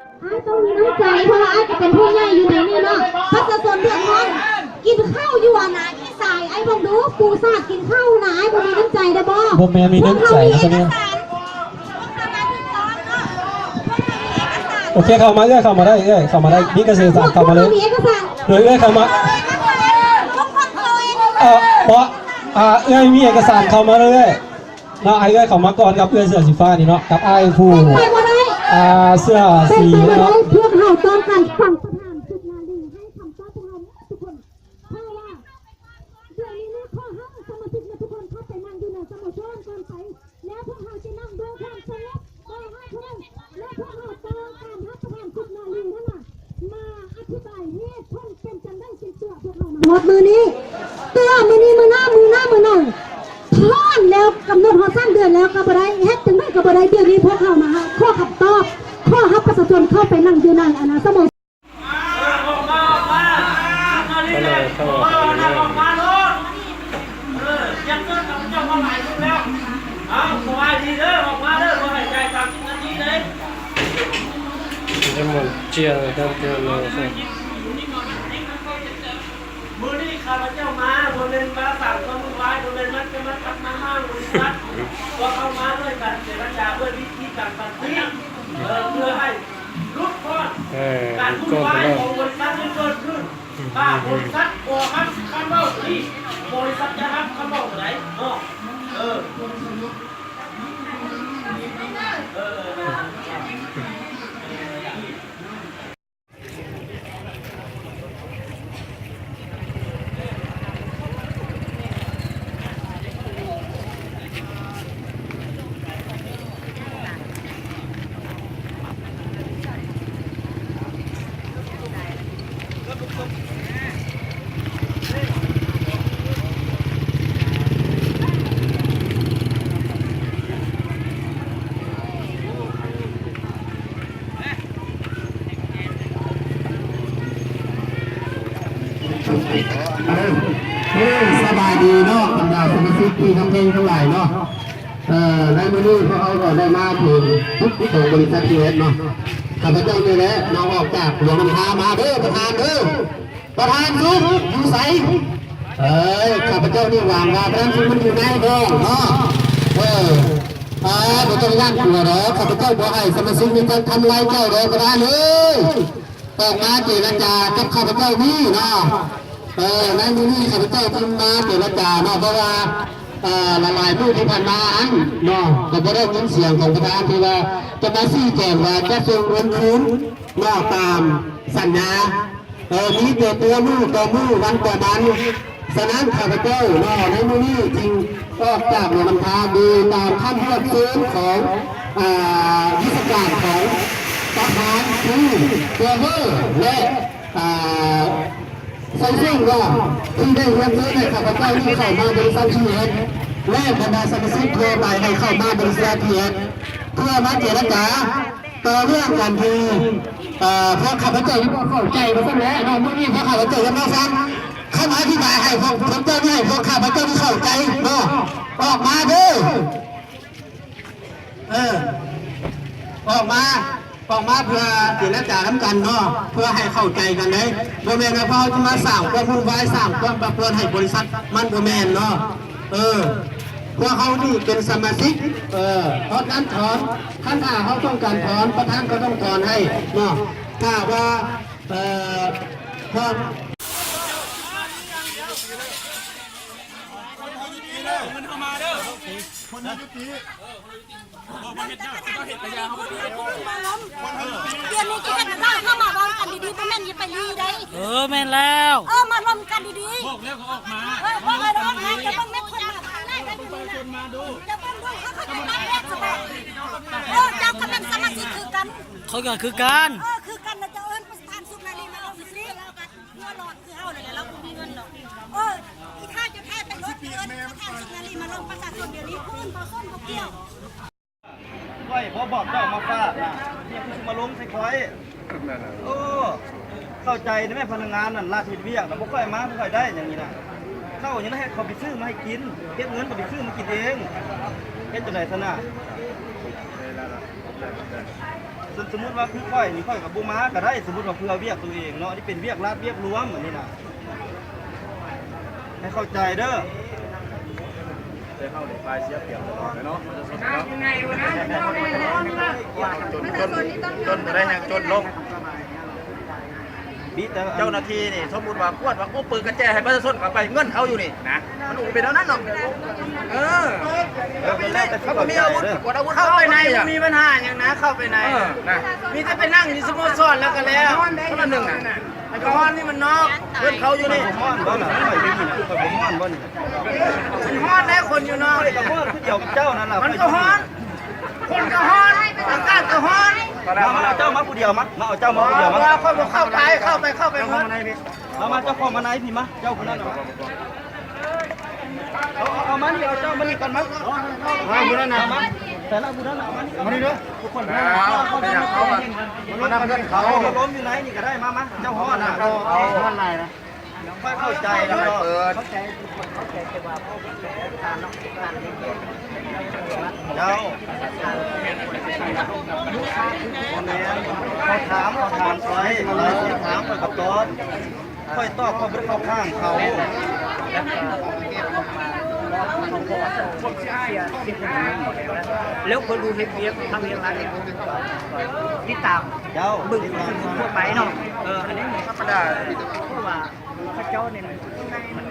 ອ້າຍຕ້ອງມີນ້ຳໃຈ ເພາະວ່າອ້າຍກໍເປັນຜູ້ໃຫຍ່ຢູ່ໃນນີ້ເນາະ ປະຊາຊົນເດືອດຮ້ອນ ກິນເຂົ້າຢູ່ຫັ້ນນະ ອີສາຍ ອ້າຍເບິ່ງດູ ປູຊາດກິນເຂົ້ານະ ອ້າຍບໍ່ມີນ້ຳໃຈເດ້ບໍ່? ບໍ່ແມ່ນມີນ້ຳໃຈນະ ພວກເຮົາມີເອກະສານ ໂອເຄ ເຂົ້າມາເອື້ອຍ ເຂົ້າມາໄດ້ເອື້ອຍ ເຂົ້າມາໄດ້ ມີເອກະສານ ເຂົ້າມາເລີຍ ພວກເຮົາມີເອກະສານ ເອີ ເອື້ອຍເຂົ້າມາ ເອີ ບໍ່ ອ່າ ເອື້ອຍມີເອກະສານ ເຂົ້າມາເລີຍ. ເນາະ ໃຫ້ເອື້ອຍເຂົ້າມາກ່ອນກັບເອື້ອຍເສື້ອສີຟ້ານີ້ເນາະ ກັບອ້າຍຜູ້ ເປັນໄປບໍ່ໄດ້ ອ່າ ເສື້ອສີ ເປັນໄປບໍ່ໄດ້ ເນາະ ພວກເຮົາຕ້ອງການຟັງປະທານສຸນາລີໃຫ້ຄຳຕອບພວກເຮົາໝົດທຸກຄົນ ເພາະວ່າດຽວນີ້ເນາະ ຂໍໃຫ້ສະມາຊິກເນາະ ທຸກຄົນເຂົ້າໄປນັ່ງຢູ່ໃນສະໂມສອນກ່ອນໄປ ແລ້ວພວກເຮົາຈະນັ່ງດ້ວຍຄວາມສະຫງົບ ບໍ່ໃຫ້ເພິ່ນ ແລະ ພວກເຮົາຕ້ອງການຮັບປະທານສຸນາລີນັ້ນນະ ມາອະທິບາຍເຫດຜົນເປັນຈັ່ງໃດຈຶ່ງຕົວະພວກເຮົາມາຮອດມື້ນີ້ ຕົວະມື້ນີ້ ມື້ໜ້າ ມື້ໜ້າ ມື້ໜ້າ ຜ່ານແລ້ວ ກຳນົດຮອດສາມເດືອນແລ້ວກໍບໍ່ໄດ້ ເຮັດຈັ່ງໃດກໍບໍ່ໄດ້ ດຽວນີ້ພວກເຮົາມາຂໍຄຳຕອບ ຂໍໃຫ້ປະຊາຊົນເຂົ້າໄປນັ່ງຢູ່ໃນ ອັນນະ ສະໂມ ອອກມາ ອອກມາ ອອກມາ ອອກມາໂລດ ເອີ ຢ່າເກີນກັບເຈົ້າມາຫຼາຍຄົນແລ້ວ ເອົາ ສະບາຍດີເດີ ອອກມາເດີ ບໍ່ໃຫ້ຈ່າຍສາມສິບນາທີເດ້. ມື້ນີ້ຂ້າພະເຈົ້າມາ ບໍ່ແມ່ນມາສ້າງຄວາມວຸ່ນວາຍ ບໍ່ແມ່ນມາ ຈະມາຕັດມາມ້າງບໍລິສັດ ພວກເຮົາມາດ້ວຍການເຈລະຈາ ດ້ວຍວິທີການສັນຕິ ເອີ ເພື່ອໃຫ້ຫຼຸດຜ່ອນ ເອີ ການວຸ່ນວາຍຂອງບໍລິສັດທີ່ເກີດຂຶ້ນ ຖ້າບໍລິສັດບໍ່ຮັບຄຳເວົ້ານີ້ ບໍລິສັດຈະຮັບຄຳເວົ້າໃດເນາະ ເອີ. ເອີ ເອີ ສະບາຍດີເນາະ ບັນດາສະມາຊິກທີ່ຮັກແພງທັງຫຼາຍເນາະ. ເອີ ໃນມື້ນີ້ພວກເຮົາກໍໄດ້ມາເຖິງຈຸດຂອງບໍລິສັດ ທີເອັສ ເນາະ. ຂ້າພະເຈົ້ານີ້ແຫຼະ ມາອອກຈາກຫຼວງນ້ຳທາມາເດີ ປະທານເດີ ປະທານສຸກຢູ່ໃສ? ເອີ ຂ້າພະເຈົ້ານີ້ຫວັງວ່າປະທານສຸກມັນຢູ່ໃນຫ້ອງເນາະ. ເອີ ອ່າ ບໍ່ຕ້ອງຢ້ານກົວດອກ ຂ້າພະເຈົ້າບໍ່ໃຫ້ສະມາຊິກມີການທຳລາຍເຈົ້າດອກ ປະທານເອີຍ. ອອກມາເຈລະຈາກັບຂ້າພະເຈົ້ານີ້ເນາະ. ເອີ ໃນມື້ນີ້ຂ້າພະເຈົ້າຈຶ່ງມາເຈລະຈາເນາະ ເພາະວ່າ ເອີ ຫຼາຍໆມື້ທີ່ຜ່ານມາຫັ້ນເນາະ ກໍບໍ່ໄດ້ຍິນສຽງຂອງປະທານທີ່ວ່າຈະມາຊີ້ແຈງວ່າຈະສົ່ງເງິນຄືນເນາະ ຕາມສັນຍາ. ເອີ ມີແຕ່ເທື່ອມື້ຕໍ່ມື້ ວັນຕໍ່ວັນ. ສະນັ້ນຂ້າພະເຈົ້າເນາະ ໃນມື້ນີ້ຈຶ່ງອອກຈາກຫຼວງນ້ຳທາໂດຍຕາມຄຳຮຽກເຊີນຂອງ ອ່າ ວິຊາການຂອງປະທານຄື ເຊເວີ ແລະ ອ່າ ໄຊເຊີງວ່າ ທີ່ໄດ້ຮຽນເຊີນໃຫ້ຂ້າພະເຈົ້ານີ້ເຂົ້າມາບໍລິສັດ ທີເອັສ ແລະ ບັນດາສະມາຊິກທົ່ວໄປໃຫ້ເຂົ້າມາບໍລິສັດ ທີເອັສ ເພື່ອມາເຈລະຈາຕໍ່ເລື່ອງການທີ່ ເອີ ພວກຂ້າພະເຈົ້າບໍ່ເຂົ້າໃຈວ່າຊັ້ນແຫຼະເນາະ. ມື້ນີ້ພວກຂ້າພະເຈົ້າຈະມາຟັງຄຳອະທິບາຍໃຫ້ພວກ ພວກເຈົ້ານີ້ ໃຫ້ພວກຂ້າພະເຈົ້ານີ້ເຂົ້າໃຈເນາະ. ອອກມາເດີ ເອີ ອອກມາ ອອກມາເພື່ອເຈລະຈານຳກັນເນາະ ເພື່ອໃຫ້ເຂົ້າໃຈກັນເດ້. ບໍ່ແມ່ນວ່າພວກເຮົາຈະມາສ້າງຄວາມວຸ່ນວາຍ ສ້າງຄວາມປັ່ນປ່ວນໃຫ້ບໍລິສັດ ມັນບໍ່ແມ່ນເນາະ. ເອີ ພວກເຮົານີ້ເປັນສະມາຊິກ ເອີ ຖອນນັ້ນຖອນ ຄັນຖ້າເຮົາຕ້ອງການຖອນ ປະທານກໍຕ້ອງຖອນໃຫ້ເນາະ. ຖ້າວ່າ ເອີ ພວກ ດຽວນີ້ຊິເຮັດໃຫ້ເຮົາມາເວົ້າກັນດີໆ ບໍ່ແມ່ນຢ່າໄປລີໄດ໋. ເອີ ແມ່ນແລ້ວ ເອີ ມາລົມກັນດີໆ ບອກແລ້ວກໍອອກມາ ເອີ ບອກແລ້ວອອກມາ ຈະເບິ່ງແມ່ນຄົນມາທາງໃດໄດ້ ປະຊາຊົນມາດູ ຈະເບິ່ງດູເຂົາເຈົ້າມາແບບສະບາຍ ເອີ ເຈົ້າກໍເປັນສະມາຊິກຄືກັນ ຂ້ອຍກໍຄືກັນ ເອີ ຄືກັນ ແລ້ວເຈົ້າເອີ້ນປະທານສຸນາລີມາລົມຊິ ຫົວຫຼອດຄືເຮົານີ້ແຫຼະ ລາວບໍ່ມີເງິນດອກ. ເອີ ອີທ່າເຈົ້າແທ້ໄປໂລດ ເອີ້ນປະທານສຸນາລີມາລົມປະຊາຊົນດຽວນີ້ ຜູ້ອື່ນເຂົາສົນບໍ່ກ່ຽວ. ຂ້ອຍບໍ່ບອກເຈົ້າມາຝາກນະ ເປັນຫຍັງຄືຊິມາລົງໃສ່ຂ້ອຍ? ໂອ້ ເຂົ້າໃຈນະແມ່ ພະນັກງານນັ້ນລັດເຮັດວຽກນະ ບໍ່ຄ່ອຍມາບໍ່ຄ່ອຍໄດ້ຫຍັງນີ້ນະ. ເຂົ້າຫຍັງໃຫ້ເຂົາໄປຊື້ມາໃຫ້ກິນ ເກັບເງິນກໍໄປຊື້ມາກິນເອງ ເຮັດຈັ່ງໃດຊັ້ນນະ? ສົມມຸດວ່າຄືຂ້ອຍນີ້ ຂ້ອຍກໍບໍ່ມາກໍໄດ້ ສົມມຸດວ່າເພື່ອວຽກຕົວເອງເນາະ ນີ້ເປັນວຽກລັດວຽກລວມ ອັນນີ້ນະ ໃຫ້ເຂົ້າໃຈເດີ. ແຕ່ເຮົານີ້ຝ່າຍເສຍປຽບຕະຫຼອດເລີຍເນາະ ປະຊາຊົນເນາະ ຈົນ ຈົນ ຈົນບໍ່ໄດ້ແຮງຈົນລົງ. ມີແຕ່ເຈົ້າໜ້າທີ່ນີ້ ສົມມຸດວ່າກວດວ່າ ໂອ້ ເປີດກະແຈໃຫ້ປະຊາຊົນເຂົ້າໄປ ເງິນເຂົາຢູ່ນີ້ນະ ມັນບໍ່ເປັນແນວນັ້ນດອກ. ເອີ ເຂົາບໍ່ມີອາວຸດ ກວດອາວຸດ ເຂົ້າໄປໃນບໍ່ມີບັນຫາຫຍັງນະ ເຂົ້າໄປໃນ ເອີ ນະ ມີແຕ່ໄປນັ່ງຢູ່ສະໂມສອນແລ້ວກໍແລ້ວ ຄົນລະໜຶ່ງນະ ໄອ້ກະຮ້ອນນີ້ມັນນອກ ເງິນເຂົາຢູ່ນີ້. ຮ້ອນບໍ່ນະ ຂ້ອຍໄດ້ຍິນນະ ຂ້ອຍບໍ່ຮ້ອນບໍ່ນີ້ນະ ມັນຮ້ອນແລ້ວ ຄົນຢູ່ນອກ ຂ້ອຍກໍຮ້ອນຄືດຽວກັບເຈົ້ານັ້ນລະ ມັນກໍຮ້ອນ ຄົນກໍຮ້ອນ ອາກາດກໍຮ້ອນ. ມາ ມາ ເອົາເຈົ້າມາຜູ້ດຽວມາ ມາ ເອົາເຈົ້າມາຜູ້ດຽວມາ. ບໍ່ ຂ້ອຍບໍ່ເຂົ້າໄປ ເຂົ້າໄປ ເຂົ້າໄປໝົດ. ມາ ມາ ເຈົ້າເຂົ້າມາໃນພີ້ມາ ເຈົ້າຜູ້ນັ້ນນະ ເອົາ ເອົາ ເອົາມານີ້ ເອົາເຈົ້າມານີ້ກ່ອນມາ ມາຜູ້ນັ້ນນະ ມາ ແຕ່ລະຜູ້ນັ້ນນະ ເອົາມານີ້ ເອົາມານີ້ເດີ ທຸກຄົນ ເອົາ ເອົາ ມານຳເພື່ອນເຂົາ ລົມຢູ່ໃນນີ້ກໍໄດ້ ມາ ມາ ເຈົ້າຮ້ອນນະ ເອົາ ຮ້ອນຫຼາຍນະ. ຂ້ອຍເຂົ້າໃຈແລ້ວເນາະ ເປີດ ເຂົ້າໃຈ ເຂົ້າໃຈ ແຕ່ວ່າພວກເຮົາເປັນການເນາະ ການເຮັດວຽກ ເຈົ້າ ບໍ່ແມ່ນ ເຂົາຖາມ ເຂົາຖາມຂ້ອຍ ຂ້ອຍຖາມ ຂ້ອຍກໍຕອບ ຂ້ອຍຕອບ ຂ້ອຍບໍ່ໄດ້ເຂົ້າຂ້າງເຂົາ ແລ້ວເພິ່ນຮູ້ເຮັດວຽກ ທຳວຽກລັດ ຕິດຕາມ ເຈົ້າ ເບິ່ງທົ່ວໄປເນາະ ເອີ ອັນນີ້ທຳມະດາ ເພາະວ່າ ເຂົາເຈົ້ານີ້ມັນ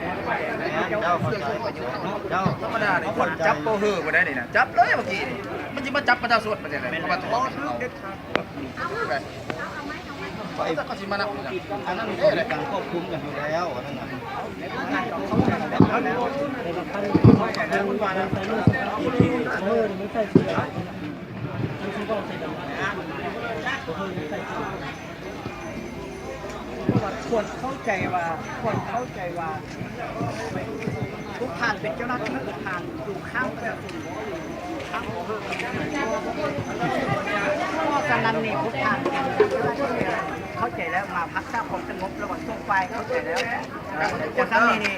ເຈົ້າເຂົ້າໃຈປະໂຫຍດເນາະ ເຈົ້າ ທຳມະດານີ້ ຄົນຈັບບໍ່ເຮີບໍ່ໄດ້ນີ້ນະ ຈັບເລີຍເມື່ອກີ້ນີ້ ມັນຊິມາຈັບປະຊາຊົນປະເທດໃດ ເພາະວ່າຖອນເຂົາ ເຂົາຊິມານັບ ອັນນັ້ນເຂົາມີການຄວບຄຸມກັນຢູ່ແລ້ວ ອັນນັ້ນນະ. ຄວນເຂົ້າໃຈວ່າ ຄວນເຂົ້າໃຈວ່າ ພວກທ່ານເປັນເຈົ້າໜ້າທີ່ ພວກທ່ານຢູ່ຂ້າງປະຊາຊົນ ຂ້າງພວກເຮົາ. ສະນັ້ນນີ້ ພວກທ່ານເປັນເຈົ້າໜ້າທີ່ ເຂົ້າໃຈແລ້ວ ມາຮັກສາຄວາມສະຫງົບລະຫວ່າງສອງຝ່າຍ ເຂົ້າໃຈແລ້ວ. ເອີ ສະນັ້ນນີ້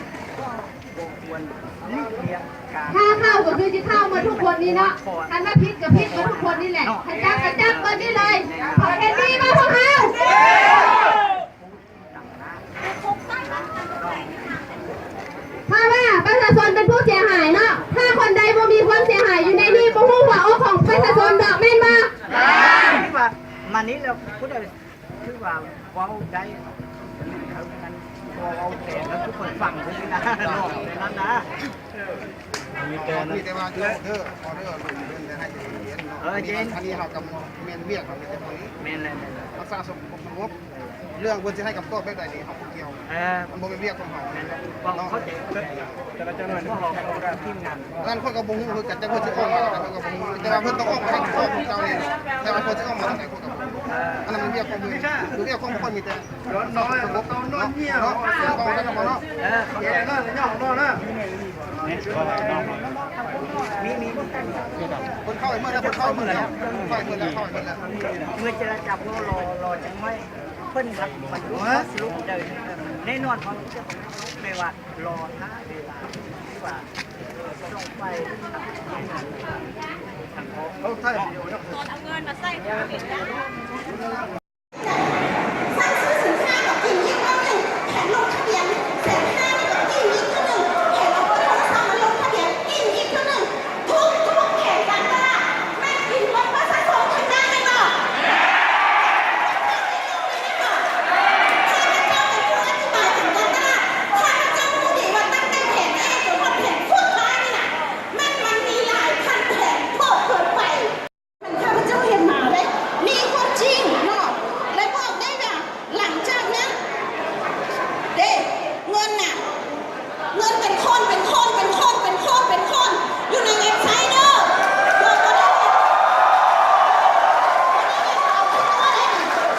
ບໍ່ຄວນຫຼີກລ້ຽງການ ຖ້າເຂົ້າກໍຄືຊິເຂົ້າໝົດທຸກຄົນນີ້ເນາະ ຄັນວ່າຜິດກໍຜິດໝົດທຸກຄົນນີ້ແຫຼະ ຄັນຈັບກໍຈັບເບິດນີ້ເລີຍ. ເຫັນດີບໍ່ພວກເຮົາ? ຖ້າວ່າປະຊາຊົນເປັນຜູ້ເສຍຫາຍເນາະ ຖ້າຄົນໃດບໍ່ມີຄວາມເສຍຫາຍຢູ່ໃນນີ້ ບໍ່ຮູ້ຫົວອົກຂອງປະຊາຊົນດອກ ແມ່ນບໍ່? ມານີ້ແລ້ວຜູ້ໃດ ຖືວ່າເວົ້າໄດ້ ເທົ່ານັ້ນ ບໍ່ເວົ້າແທນແລ້ວ ທຸກຄົນຟັງເທົ່ານັ້ນນະ ເນາະ ແນວນັ້ນນະ. ເອີ ມີແຕ່ ມີແຕ່ວ່າເຈົ້າເດີ ເອົາເດີ ເດີ ເດີໃຫ້ເຫັນເນາະ. ເອີ ອັນນີ້ ເຫັນ ອັນນີ້ເຮົາກໍແມ່ນວຽກເຮົາມີແຕ່ເທົ່ານີ້ ແມ່ນແລ້ວ ແມ່ນແລ້ວ ຮັກສາຄວາມສະຫງົບ ເລື່ອງເພິ່ນຊິໃຫ້ຄຳຕອບແບບໃດນີ້ເຮົາບໍ່ກ່ຽວ ເອີ ມັນບໍ່ແມ່ນວຽກຂອງເຮົາ ແມ່ນແລ້ວ ເພາະເຮົາເຂົ້າໃຈ ແຕ່ລະເຈົ້າໜ້າທີ່ ພວກເຮົາກໍຕ້ອງທີມງານ ນັ້ນຂ້ອຍກໍບໍ່ຮູ້ຄືກັນ ຈັກເພິ່ນຊິອອກມາຈັ່ງໃດ ຂ້ອຍກໍບໍ່ຮູ້ ແຕ່ວ່າເພິ່ນຕ້ອງອອກມາໃຫ້ຄຳຕອບເຈົ້ານີ້ ແຕ່ວ່າເພິ່ນຊິອອກມາຈັ່ງໃດ ຂ້ອຍກໍບໍ່ຮູ້ ອັນນັ້ນມັນວຽກຂອງເພິ່ນ ຄືວຽກຂອງຂ້ອຍມີແຕ່ ນອນ ນອນ ນອນ ນອນ ເນາະ ເອົາໄດ້ນຳເນາະ ເອີ ເຂົ້າໃຈ ນອນ ນອນ ນອນ ນອນ ມີ ມີ ເພິ່ນເຂົ້າໄປໝົດແລ້ວ ເພິ່ນເຂົ້າໄປໝົດແລ້ວ ເຂົ້າໄປໝົດແລ້ວ ເຂົ້າໄປໝົດແລ້ວ ເມື່ອເຈລະຈາພໍ ລໍ ລໍຈັກໜ້ອຍ ເພິ່ນມັກ ມັກສະຫຼຸບໄດ້ ແນ່ນອນ ເພາະ ແປວ່າ ລໍຖ້າເວລາ ທີ່ວ່າ ເອີ ຕ້ອງໄປ ເອົາຖ່າຍວິດີໂອເນາະ ເອົາເງິນມາໃສ່ ສັ່ງຊື້สินค้ากับ กิน ยี่ห้อ หนึ่ง แถมลงทะเบียน แสนห้า กับ กิน ยี่ห้อ หนึ่ง แถมเอาเบอร์โทรศัพท์มาลงทะเบียน กิน ยี่ห้อ หนึ่ง ทุกๆ แผงการตลาด แม่น กิน ลด เปอร์เซ็นต์ สอง ถึง ได้ แม่นบ่ ข้าพเจ้าเป็นผู้อธิบายถึงการตลาด ข้าพเจ้ารู้ดีว่าตั้งแต่แผนแรกจนฮอดแผนสุดท้ายนี่น่ะ แม่นมันมีหลายพันแผนโพดเกินไป ข้าพเจ้าเห็นมาเด้ มีความจริงเนาะ และบอกได้ว่าหลังจากนั้น เด้ เงินน่ะ เงินเป็นข้อน เป็นข้อน เป็นข้อน เป็นข้อน เป็นข้อน อยู่ในเว็บไซต์เด้อ บอกว่าได้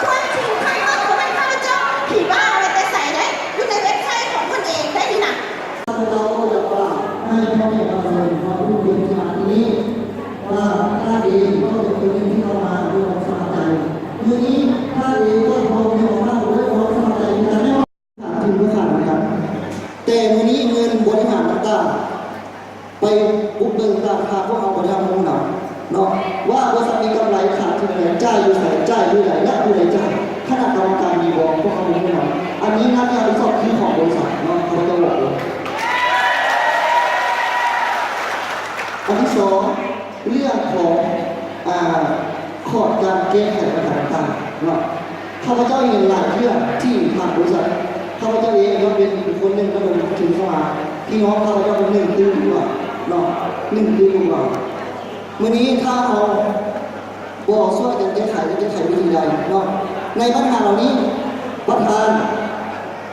ความจริงทั้งหมดของข้าพเจ้า ผีบ้าเอามาแต่ใส่ได้ อยู่ในเว็บไซต์ของเพิ่นเองได้นี่น่ะ ข้าพเจ้าก็บอกว่าให้พ่อแม่ประชาชนมาร่วมเดินทางที่นี่ ว่าท่านเองก็เป็นคนหนึ่งที่เข้ามาด้วยความสมัครใจ มื้อนี้ท่านเองก็พร้อมที่จะเข้าด้วยความสมัครใจในการให้ ถึงเมื่อไหร่นะครับ แต่มื้อนี้เงินบริหารต่างๆ ไปบุกเบิกต่างหากพวกเขาบ่ได้เอาเงินเรา ເນາະ ວ່າບໍລິສັດມີກຳໄລຂາດທຶນແນວໃດ, ຈ່າຍຢູ່ໃສ, ຈ່າຍຢູ່ໃດ ແລະ ຜູ້ໃດຈ່າຍ, ຄະນະກຳມະການມີບໍ່, ພວກເຮົາບໍ່ຮູ້ນຳ. ອັນນີ້ໜ້າທີ່ຮັບຜິດຊອບຄືຂອງບໍລິສັດເນາະ, ຂ້າພະເຈົ້າບອກເລີຍ. ອັນທີສອງ ເລື່ອງຂອງ ອາ ຂອດການແກ້ໄຂບັນຫາຕ່າງໆເນາະ, ຂ້າພະເຈົ້າເຫັນຫຼາຍເທື່ອທີ່ທາງບໍລິສັດ, ຂ້າພະເຈົ້າເອງກໍເປັນຄົນໜຶ່ງລະດົມທຶນເຂົ້າມາ, ພີ່ນ້ອງຂ້າພະເຈົ້າໜຶ່ງຕື້ກວ່າເນາະ, ໜຶ່ງຕື້ກວ່າ. ມື້ນີ້ຖ້າເຮົາບໍ່ຊ່ວຍກັນແກ້ໄຂ, ຈະແກ້ໄຂວິທີໃດເນາະ? ໃນບັນຫາເຫຼົ່ານີ້ ປະທານ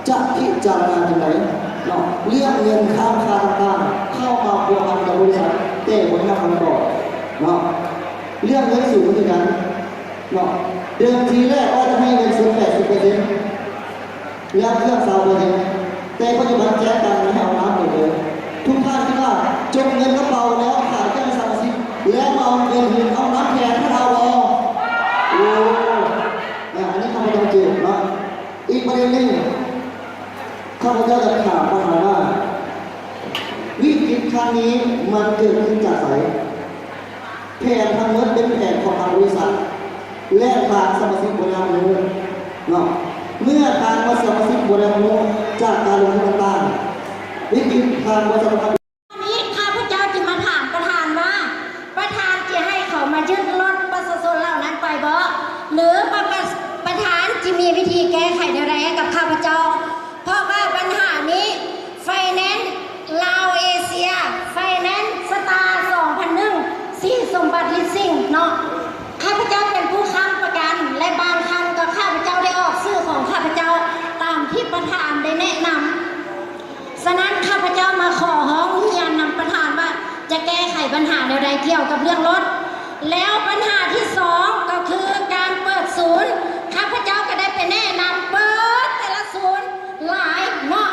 ຈະພິຈາລະນາຈັ່ງໃດເນາະ? ເລື່ອງເງິນຄ້າງຄາຕ່າງໆ ເຂົ້າມາພົວພັນກັບບໍລິສັດ ແຕ່ບໍ່ໄດ້ຮັບຄຳຕອບເນາະ. ເລື່ອງເງິນສູງຄືກັນເນາະ, ເດີມທີແລກວ່າຈະໃຫ້ເງິນສົດແປດສິບເປີເຊັນ ແລ້ວເຄື່ອງຊາວເປີເຊັນ, ແຕ່ປັດຈຸບັນແຈ້ງການໃຫ້ເອົານ້ຳໝົດເລີຍ. ທຸກທ່ານຄິດວ່າຈົກເງິນກະເປົາແລ້ວຂາຍເຄື່ອງສະມາຊິກ ແລ້ວມາເອົາເງິນຄືນເອົານ້ຳແທນ ທ່ານເອົາບໍ່? ໂອ້ ອາ ອັນນີ້ຂ້າພະເຈົ້າເຈັບເນາະ. ອີກປະເດັນໜຶ່ງ ຂ້າພະເຈົ້າຢາກຖາມປະທານວ່າ ວິກິດຄັ້ງນີ້ມັນເກີດຂຶ້ນຈາກໃສ? ແຜນທັງໝົດເປັນແຜນຂອງທາງບໍລິສັດ ແລະ ທາງສະມາຊິກບໍ່ໄດ້ຮັບຮູ້ເນາະ. ເມື່ອທາງສະມາຊິກບໍ່ໄດ້ຮັບຮູ້ຈາກການລົງທຶນຕ່າງໆ ວິກິດທາງບໍລິສັດ ນີ້ຂ້າພະເຈົ້າຈຶ່ງມາຖາມປະທານວ່າ ປະທານຈະໃຫ້ເຂົາມາຍຶດລົດປະຊາຊົນເຫຼົ່ານັ້ນໄປບໍ່ ຫຼື ປະ ປະ ປະທານຈະມີວິທີແກ້ໄຂແນວໃດໃຫ້ກັບຂ້າພະເຈົ້າ? ເພາະວ່າບັນຫານີ້ ໄຟແນນ ລາວເອເຊຍ ໄຟແນນ ສະຕາ ສອງພັນໜຶ່ງ ສີສົມບັດ ລີດຊິງ ເນາະ. ຂ້າພະເຈົ້າເປັນຜູ້ຄ້ຳປະກັນ ແລະ ບາງຄັ້ງກໍຂ້າພະເຈົ້າໄດ້ອອກຊື່ຂອງຂ້າພະເຈົ້າຕາມທີ່ປະທານໄດ້ແນະນຳ. ສະນັ້ນ ຂ້າພະເຈົ້າມາຂໍຮ້ອງຮຽນນຳປະທານວ່າ ຈະແກ້ໄຂບັນຫາແນວໃດກ່ຽວກັບເລື່ອງລົດ? ແລ້ວບັນຫາທີສອງກໍຄືການເປີດສູນ, ຂ້າພະເຈົ້າກໍໄດ້ໄປແນະນຳເປີດແຕ່ລະສູນຫຼາຍເນາະ,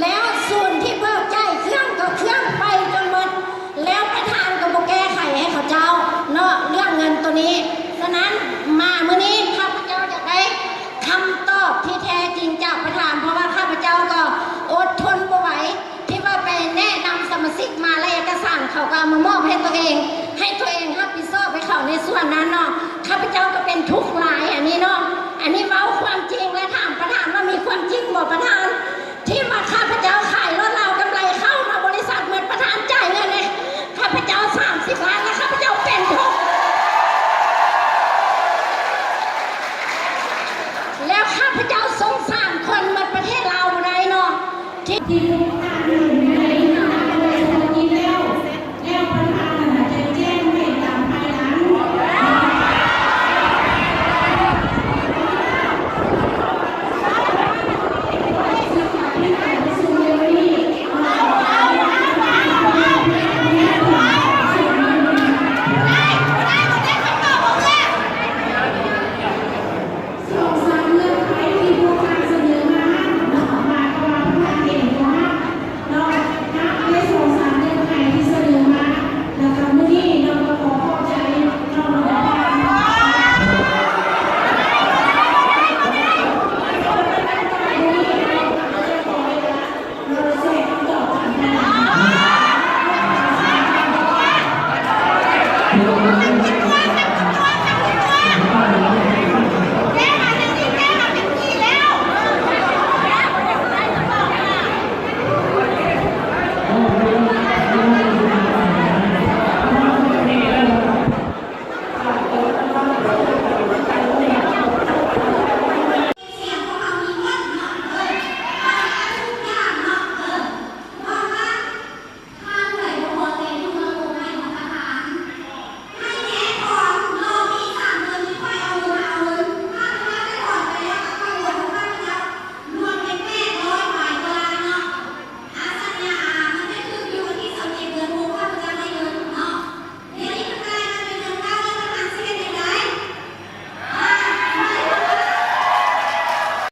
ແລ້ວສູນທີ່ເບີກຈ່າຍເຄື່ອງກໍເຄື່ອງໄປຈົນໝົດ, ແລ້ວປະທານກໍບໍ່ແກ້ໄຂໃຫ້ເຂົາເຈົ້າເນາະ ເລື່ອງເງິນໂຕນີ້. ສະນັ້ນ ມາມື້ນີ້ ຂ້າພະເຈົ້າຢາກໄດ້ຄຳຕອບທີ່ແທ້ຈິງຈາກປະທານ, ເພາະວ່າຂ້າພະເຈົ້າກໍອົດທົນບໍ່ໄຫວ ທີ່ວ່າໄປແນະນຳສະມາຊິກມາ ແລະ ເອກະສານເຂົາກໍເອົາມາມອບໃຫ້ຕົວເອງ, ໃຫ້ຕົວເອງຮັບຜິດຊອບໃຫ້ເຂົາໃນສ່ວນນັ້ນເນາະ. ຂ້າພະເຈົ້າກໍເປັນທຸກຫຼາຍອັນນີ້ເນາະ, ອັນນີ້ເວົ້າຄວາມຈິງ ແລະ ຖາມປະທານວ່າມີຄວາມຈິງບໍ່ປະທານ ທີ່ວ່າຂ້າພະເຈົ້າຂາຍລົດລາວກຳໄລເຂົ້າມາບໍລິສັດ ເໝືອນປະທານຈ່າຍເງິນໃຫ້ຂ້າພະເຈົ້າສາມສິບລ້ານ ແລະ ຂ້າພະເຈົ້າເປັນທຸກ ແລ້ວຂ້າພະເຈົ້າສົງສານຄົນໝົດປະເທດລາວບໍ່ໄດ້ເນາະ ທີ່